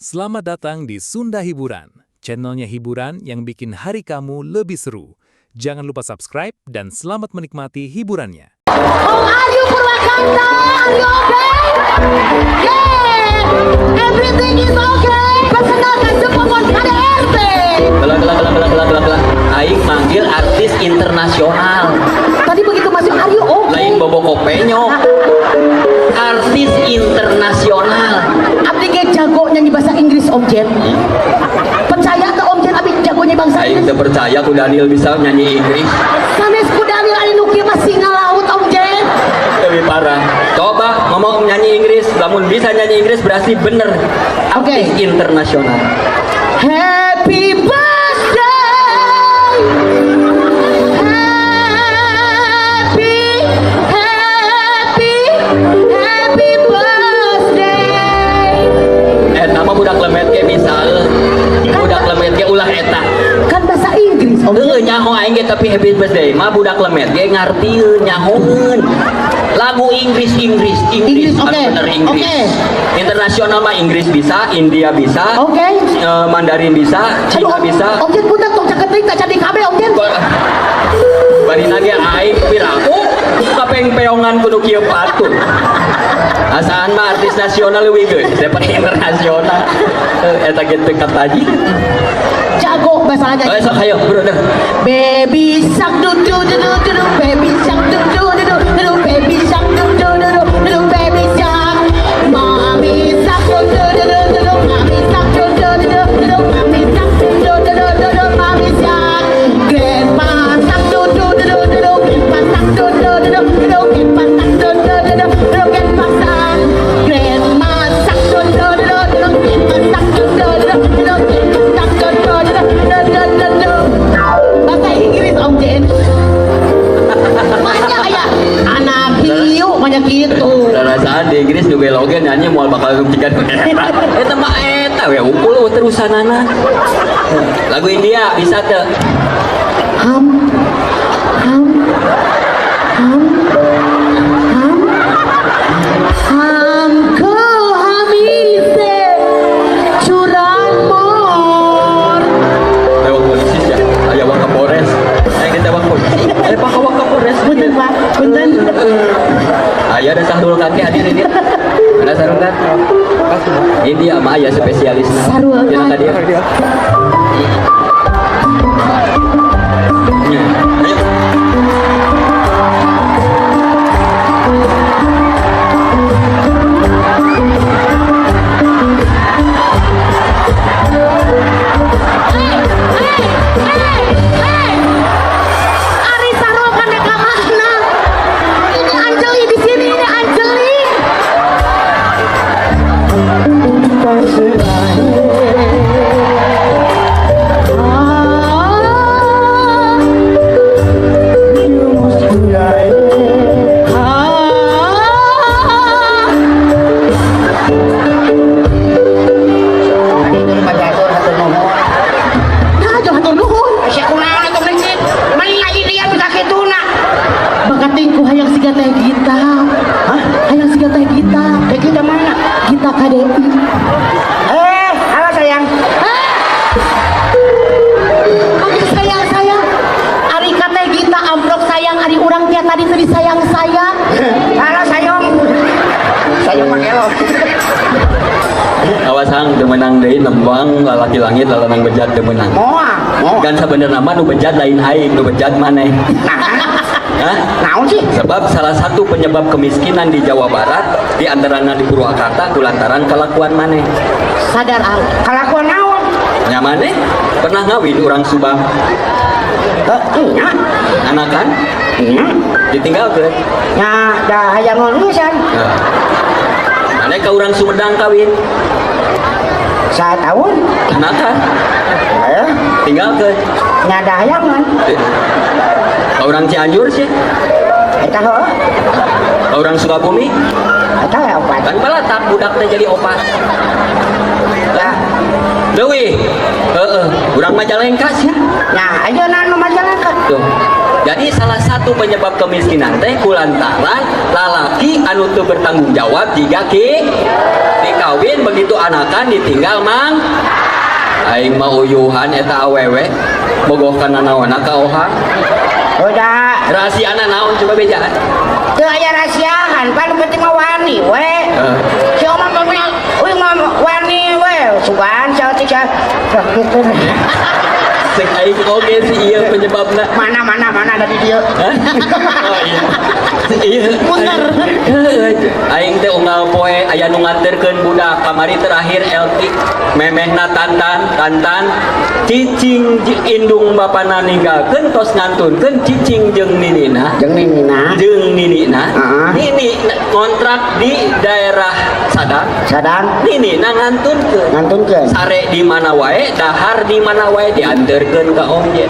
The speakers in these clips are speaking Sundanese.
Selamat datang di Sunda Hiburan, channelnya hiburan yang bikin hari kamu lebih seru. Jangan lupa subscribe dan selamat menikmati hiburannya. Om Aryu Purwakarta, are you okay? Yeah, everything is okay. Perkenalkan Jepomon KDRT. Kelak, kelak, kelak, kelak, kelak, kelak, kelak. Aing manggil artis internasional. Tadi begitu masuk, are you okay? Lain bobo kopenyo. Artis internasional. Abdi ge jago nyanyi bahasa Inggris, Om Jen. Percaya ke Om Jen, abdi jago nyanyi bahasa Aing Inggris. teu percaya ku Daniel bisa nyanyi Inggris. Sanes ku Daniel, ari nu kieu mah singa laut, Om Jen. Lebih parah. Coba ngomong nyanyi Inggris. Lamun bisa nyanyi Inggris berarti bener. Oke. Artis internasional. Happy birthday. Happy, happy, happy birthday. Eta mah budak lemet ge bisa. Budak lemet ge ulah eta. Kan bahasa Inggris, Om Jen. Heueuh, nyaho aing ge, tapi happy birthday mah budak lemet ge ngartieun, nyahoeun. Lagu Inggris, Inggris, Inggris, Inggris, oke. Anu bener Inggris. Oke. Internasional mah Inggris bisa, India bisa, Oke. Mandarin bisa, Aduh, Cina Om, bisa. Om Jen, punten, tong caket deui, tak jadi kabeh, Om Jen. Barina ge aing piraku kapeng-peongan kudu kieu patut. Asaan mah artis nasional leuwih geus daripada internasional. Eta ge teu kataji. Jago bahasa Eh, nyanyi. sok hayo, brother. Baby shark do do do do do do, baby shark do do do do do, baby shark do do do do do, baby shark. Mommy shark do do do do do do, mommy shark do do do do do, mommy shark do do do do do do, mommy shark. Grandpa shark do do do do do do, grandpa shark do do do do do, grandpa shark do do do do do, grandpa shark. Grandma shark do do do do do, grandma shark do do do do do, grandma shark do do do do do do do. Bahasa Inggris, Om Jen. Banyak ya anak hiu banyak gitu. Rasaan di Inggris nu belo oge nyanyi moal bakal buktikan eta. Eta mah eta we unggul terusanana. Lagu India bisa teu? Ham ham ham ham हमको हमी से curanmor. Tewak polisi ya, aya wak Kapolres. Aya ditewak polisi. Eh, Pak wak Kapolres. Punten, Pak, punten. Aya ada Sahrul Kan ge hadir ini. Ada Sahrul Kan. Ini dia mah aya spesialis. Sahrul Kan. Kan. Dia. Ya, ayo. Hey, hey, hey, hey. Ari Sahrul Kan ka mana? Ini Anjeli di sini, ini Anjeli. Ah, ah. Nah, jangan hatur nuhun. Sia kunaon atuh mencit? Mani ngaji dia bisa kituna. Bakating ku hayang siga Teh Gita. Hah? Hayang siga Teh Gita. Teh Gita mana? Gita KDI. Eh, halo, sayang. Oke, sayang sayang. Ari ka Teh Gita amplop sayang, ari urang tiap tadi teu disayang sayang. Halo, sayang. Sayang make lo. Awas hang teu meunang deui nembang lalaki langit lalanang bejat teu meunang. Moal. Moal. Kan sabenerna mah nu bejat lain aing, nu bejat maneh. Nah, Hah? naon sih? Sebab salah satu penyebab kemiskinan di Jawa Barat di antaranya di Purwakarta kulantaran kelakuan maneh. Sadar al. Kalakuan naon? Nya maneh pernah ngawin urang Subang, Heh, nya. Anakan Nya. Ditinggalkeun. Nya da hayang lulusan. Nah. Maneh ka urang Sumedang kawin, Satahun. Anakan Eh, tinggalkeun. Nya da hayangan. Ka urang Cianjur sih, Eta heuh. Ka urang Sukabumi, Eta ya opat. Kan balatak budak teh jadi opat. Ya. Leuwih, heeh, urang Majalengka sih. Nah, ayeuna nu Majalengka. Tuh. Jadi salah satu penyebab kemiskinan teh kulantaran lalaki anu teu bertanggung jawab jika ki dikawin. kawin begitu anakan ditinggal mang. Aing mah uyuhan eta awewe bogoh kana naonna ka Ohang. Udah. Rahasiana naon coba bejaan? Teu aya rahasiaan, pan penting mah wani we. Si Oma mah uing mah wani we, sugan saeutik sakitu. Cek aing oge sih ieu penyebabna. Mana mana mana ada di dieu. Hah? Oh iya. Iya. Bener. Aing teh unggal poe aya nu nganterkeun budak kamari terakhir LT memehna tantan tantan cicing indung bapana ninggalkeun tos ngantunkeun cicing jeung ninina. Jeung ninina. Jeung ninina. Heeh. Nini kontrak di daerah Sadang. Sadang. Ninina ngantunkeun. Ngantunkeun. Sare di mana wae, dahar di mana wae dianterkeun ka Om J.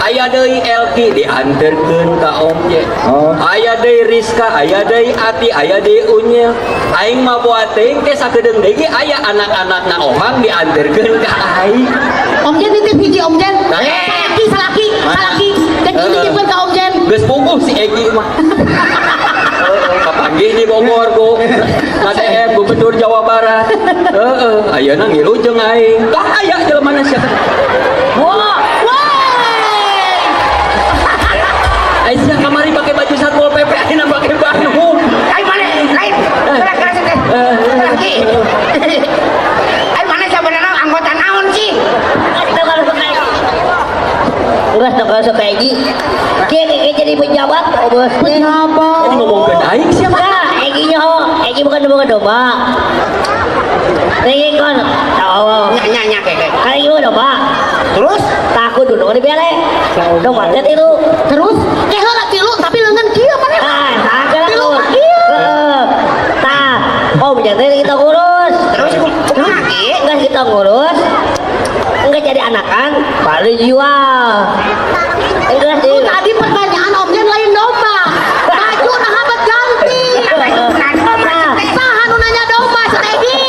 Aya deui Elki dianterkeun ka Om J. Oh. Aya deui Rizka, aya deui Ati, aya deui Unyil. Aing mah boa teuing teh sakedeung deui ge aya anak-anakna Ohang dianterkeun ka aing. Om Jen nitip hiji Om Jen. Nah. Salaki, salaki, salaki. Dan Heeh. dititipkeun ka Om Jen. Geus puguh si Egi mah. Heeh, kapanggih di Bogor ku KDM Gubernur Jawa Barat. Heeh, ayeuna ngilu jeung aing. Tah aya jelema sia. Wah, woi. Aisyah kamari pakai baju Satpol PP, ayeuna pakai Bandung. Ayo mana? Lain. Gerak gerak teh. Laki. Ayo mana sebenarnya anggota naon sih? Itu kalau suka Enggak suka suka Egi. Dia kayak jadi pejabat, oh bos. Pejabat. Ini ngomongkeun aing siapa? Enggak, Egi nya ho. Egi bukan bukan domba. Egi kan, tahu. Nya nya nya kayak. Kan Egi bukan domba. Terus Takut dulu di bele. Domba teh itu. Terus eh heula tilu tapi leungeun kieu maneh. Ah, tak Tilu lah. mah kieu. Tah, oh jadi kita ngurus. Terus kumaha ki? Enggak kita ngurus. Enggak jadi anakan, baru dijual. Enggak sih. Tuh tadi pertanyaan Om Jen lain domba. Baju nah habat ganti. Nah, Saha nu nanya domba si Egi?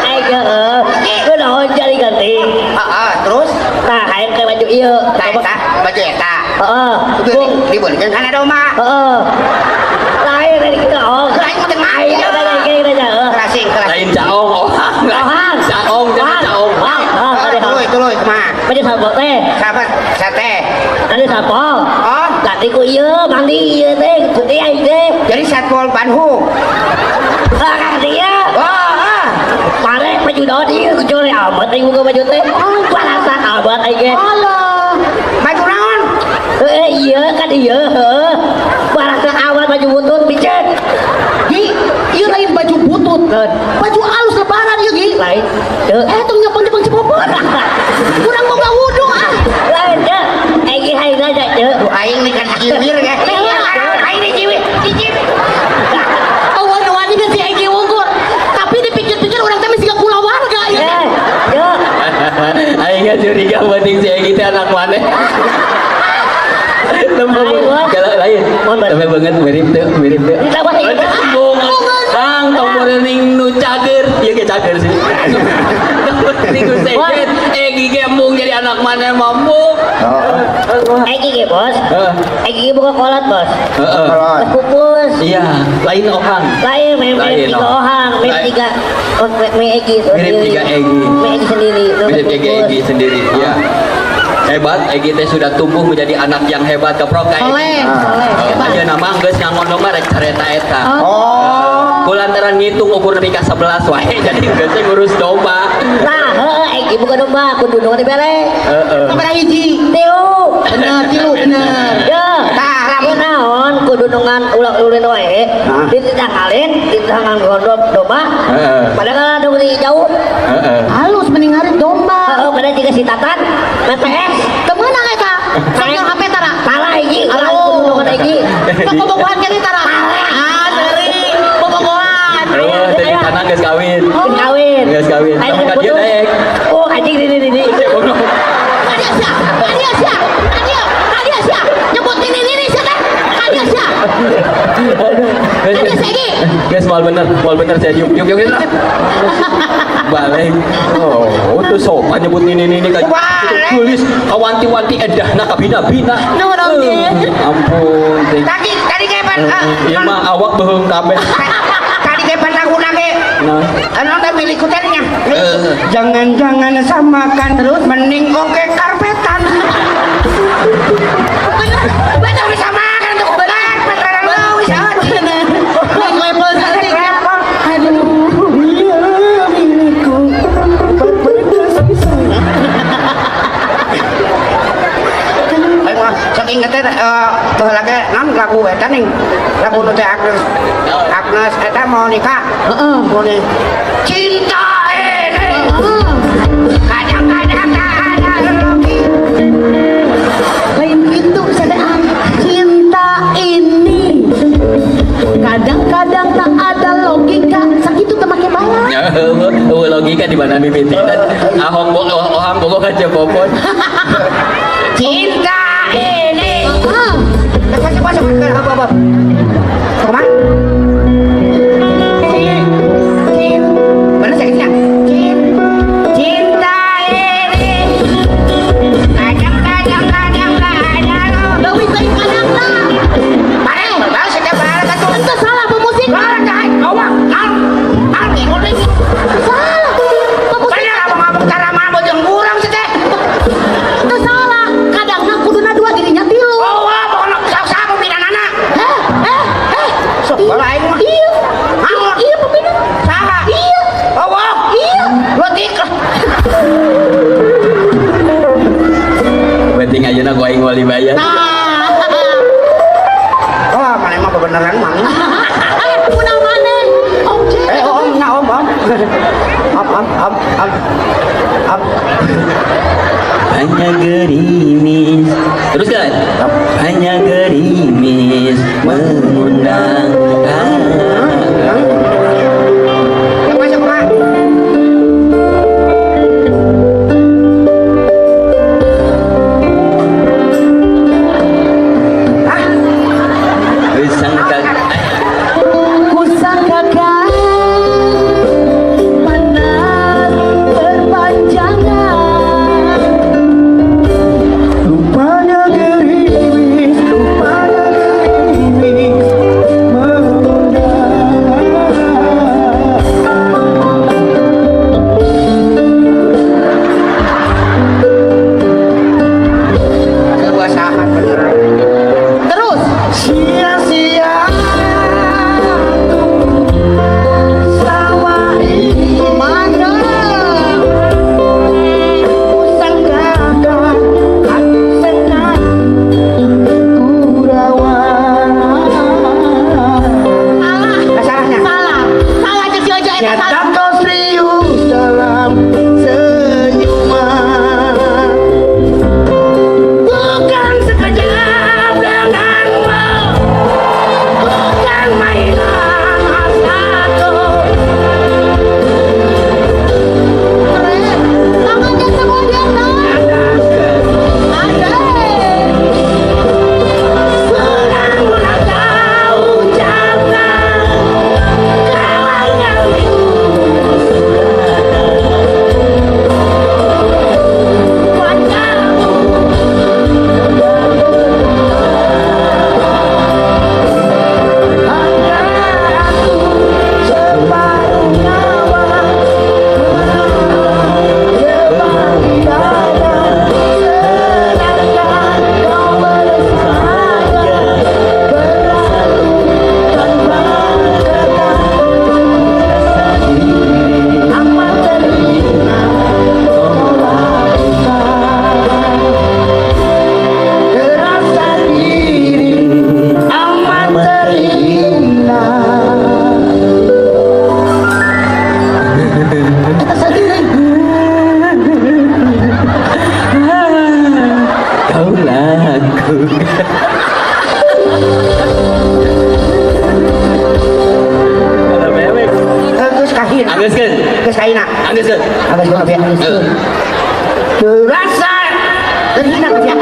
eh, heeh. Ku naon jadi ganti. Heeh, terus Tah, hayang ke baju ieu. tah eta baju eta. Heeh. Bung. Dibelikan kana domba. Heeh. Lain dari kita oh. Lain mah teu Ayo, mah. ayo, ayo, ayo. Kerasing, kerasing. Lain caong Ohang. Ohang. Caong jangan caong. Ohang. Ohang, tadi Tuluy, ohang. tuluy kumaha? Baju sapo teh. Sahabat sate. Tadi sapo. Oh, Tadi ku ieu mandi ieu teh, putih aing teh. jadi Satpol Banhu. Ah, kan dia. Oh, ah. Pare baju daun ieu kucore amat aing boga baju teh. Balasan amat aing ge. Alah. Baju naon? Eh iya kan iya heuh. Balasan amat baju butut bicen. Gi, ieu lain baju butut. Naon? Baju alus lebaran ieu Gi. Lain. Teu. Eh tong nyepeng-nyepeng cepopon. Kurang boga wudu ah. Lain teu. Egi hayang aja teu. Tuh aing nih kan diciwir ya. Iya, aing diciwir, diciwir. Oh, wani si Egi wungkul. Tapi dipikir-pikir urang teh mesti kulawarga ieu. Eh, teu. Aing ge curiga penting si Egi teh anak maneh. Kalau lain, tapi banget mirip tuh, mirip tuh. Ditambah Egi. Bang, tong ning nu cager, ieu ge cager sih. Ning nu sejen, Egi ge embung jadi anak maneh mah embung. Egi ge bos. Heeh. Egi ge boga kolot bos. Heeh. Bos pupus. Iya, lain Ohang. Lain mirip Lain, tiga oh. orang, mirip Lain. tiga oh, me Egi Mirip sendiri. tiga Egi. Me Egi sendiri. Mirip tiga Pupus. Egi sendiri, iya. Hebat, Egi teh sudah tumbuh menjadi anak yang hebat keprok ka Egi. Soleh, soleh. Hebat. Ayeuna mah geus ngangon domba rek careta eta. Oh. Kulantaran ngitung ukur nepi ka 11 wae jadi geus ngurus domba. Nah, heeh Egi boga domba, kudu dong dibere. Heeh. Sabaraha hiji? Tiu. Bener, tilu bener. Ya. Tah, lamun Kunaon kudu nungan ulah ulin wae. Hah? Dititangalin, dititangan gondok domba. Heeh. Padahal kan ada jauh. Heeh. Halus mending ngarit domba. Heeh, padahal jika si Tatan BPS Temenang eta. Sok nyeung HP tara. salah Egi, Halo. kudu nungan Egi. Sok bobogohan keneh tara. Ah, seri. Bobogohan. Oh, tadi tanah geus kawin. Geus kawin. Geus kawin. Ayo, Tapi ka dieu putus. daek. Oh, anjing di di di. Goblok. Kadia sia. Kadia sia. Kadia. Kadia sia. Nyebut nini-nini sia teh. Kadia sia. Kadia sia Egi. Geus moal bener saya yuk yuk yuk. Balik. Oh, itu sopan nyebut nini-nini ka. Balik. Tulis kawanti-wanti edahna kabina-bina. Nuhun, Om Jin. Ampun. Teh. Tadi tadi kayak pan Ieu mah awak beuheung kabeh. Tadi kayak pan laguna ge Naon? Anu teh milik kutennya. Heeh. Jangan-jangan samakan terus mending oke karpetan. Betul disamakan tuh karpetan leuwih saeutik. Bener. Naik level saeutik. Level. Aduh. Iya milikku. Ayo mah sok inget teh baheula ge naon lagu eta ning lagu nu teh Agnes. Agnes eta mau nikah. Heeh. Mau nikah. Cinta ini Heeh. kadang-kadang tak ada lagi. Lain gitu sadaan. Cinta ini kadang-kadang tak ada logika. Sakitu teu make balad. Ya, eueuh logika di mana mimitina. Ahong bogo, ohang bogo ka Cepopon. Cinta ini. Heeh. Masuk masuk apa apa. Kumaha? Mana sakitnya? Cinta ini kadang-kadang kadang tak ada logika. Leuwih teuing kadang tah. Bareng, baru setiap bareng atuh. Teu salah pemusik. Bareng tah, awak, al, al, ngikutin. Salah. Pemusik Bener ngomong cara mah jeung urang sih teh. teu salah. Kadangna kuduna dua dirinya tilu. Oh, wah, pokokna saha pembinanana. Eh, eh, eh. Sok bala aing mah. Iya. Naon? Iya pembina. Saha? Iya. Oh, wah. Iya. Leutik. Penting ayeuna ku aing wali bayar. Nah. Wah, mana emang beneran mang. Eh, punah maneh. Om J. Eh, om, nah om, om. Om, om, om, om. Om. Hanya gerimis. Teruskan. Hanya gerimis mengundang. Yang masuk, Pak. Hah? Sangka Kusangkakan panas berpanjangan. Rupanya gerimis, rupanya gerimis mengundang. Kebasahan bener. Terus. Sia-sia selama ini Mana? kusangkakan aku senang kurawan. Salah. Masalahnya. Salah. Salah cek si Ojo eta Nyata salah. kau serius dalam senyuman. Bukan sekejap denganmu, bukan mainan hasratku. Keren. Tangannya semua di atas. Ada. Kurang-kurang kau ucapkan kalau kau wajahmu. Hanya aku separuh nyawa sebagai dada, sedangkan kau bersahaja berlalu tanpa kata. Amat terhina kau lakukan. Terasa diri amat terhina. Eta sedih euy. Kau lakukan. Kalau mewek. Geus kahina. Anggeuskeun. Geus kahina. Anggeuskeun. Anggeus kumaha ya? Heeh. Terasa terhina geus ya.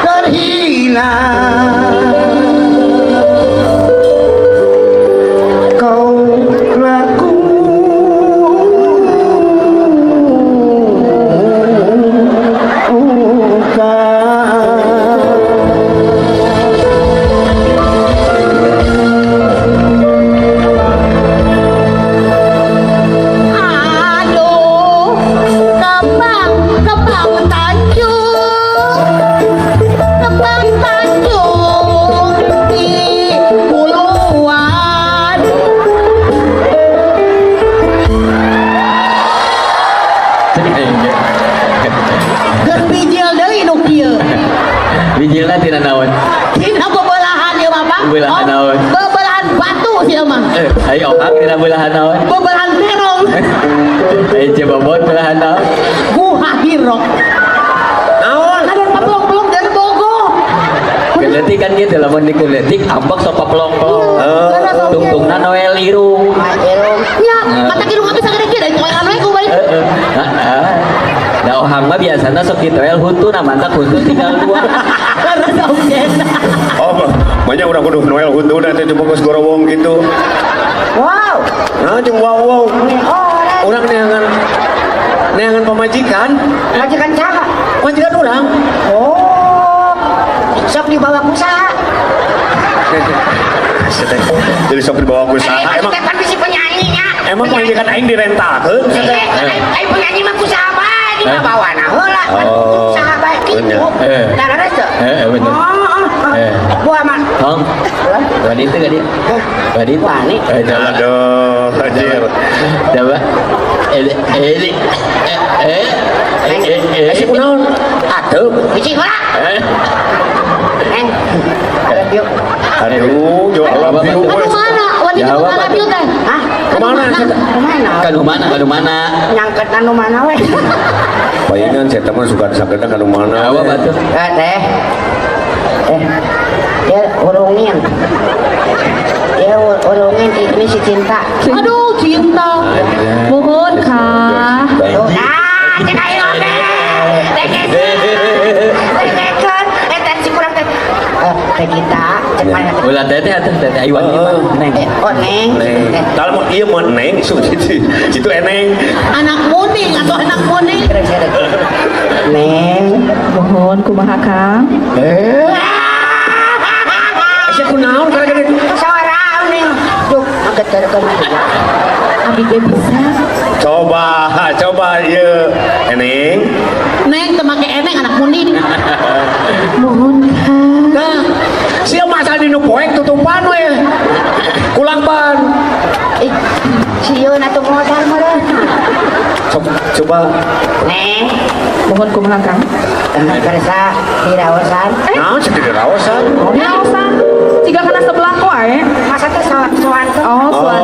Terhina kau lakukan. Belahan naon? Bebelahan batu sih mah. Eh, ayo ohang dina belahan naon? Bebelahan terong. Ayo Cibobot belahan naon? Guha Hiro. Naon? Ada pelong-pelong dari Bogor. Geletik kan gitu, lamun digeletik ambek sok pelong-pelong. Tungtungna Noel irung. Irung. Ya, mata kirung abis sagede kieu dari koean we ku balik. Heeh. Heeh. Da ohang mah biasana sok ditoel huntuna, mantak huntu tinggal dua. Karena oge. Oh, banyak urang kudu Noel huntuna teh cuma geus gorowong gitu. Wow. Nah, jeung wow wow. Oh, Urang neangan pamajikan, majikan saha? Majikan urang. Oh. Sok dibawa ku saha? Jadi sok dibawa ku saha emang Teh pan bisi penyanyinya. Emang pamajikan aing direntalkeun? Aing penyanyi mah ku saha bae dibawana heula. Oh. Saha bae kitu. Eh. Tah leres teu? Eh, bener. Oh. Eh. Buah mah. Hong. Wani itu gak dia? Wani itu? Wani. Eh, coba. Aduh, anjir. Coba. Eh, eh, eh, eh, eh, eh, Eh, si kunaon? Aduh. Bisi heula. eh. Neng. Ada yuk. Aduh, yo I love you. Anu mana? Wani Jawab, nyebut I love you teh. Hah? Kemana? Kemana? Kanu mana? Kanu mana? Nyangket anu mana we? Palingan saya teman suka sakitna kanu mana. Jawab atuh. Eh, teh. Eh. Ya urungin. Ya urungin ini si cinta. Aduh, cinta. Mohon kah. Tuh, nah, cek aing oge. Teh Tegekeun. Eh, teh si kurang teh. Eh, teh kita cek mana teh. Ulah teteh atuh teteh ayo wani mah. Neng. Eh, oh neng. Neng. Teh. Tal mau ieu mah neng su itu eneng. Anak muning atau anak muning. Keren, keren. Neng. Mohon kumaha Kang. Eh. Sia kunaon kana gede? Suara neng. Duh, ngegeterkeun. Abi ge bisa. Coba, coba ieu eneng. Neng teu make eneng anak muning. Mohon Kang. Nah, sia masa dinu poek tutupan we. Kulangpan. Ih, sieun atuh modal meureun. Sok coba. Neng. Mohon kumaha Kang. Kersa diraosan. Naon sih diraosan? Raosan. Siga kana sebelah wae. Masa teh soan teh. Oh, suan.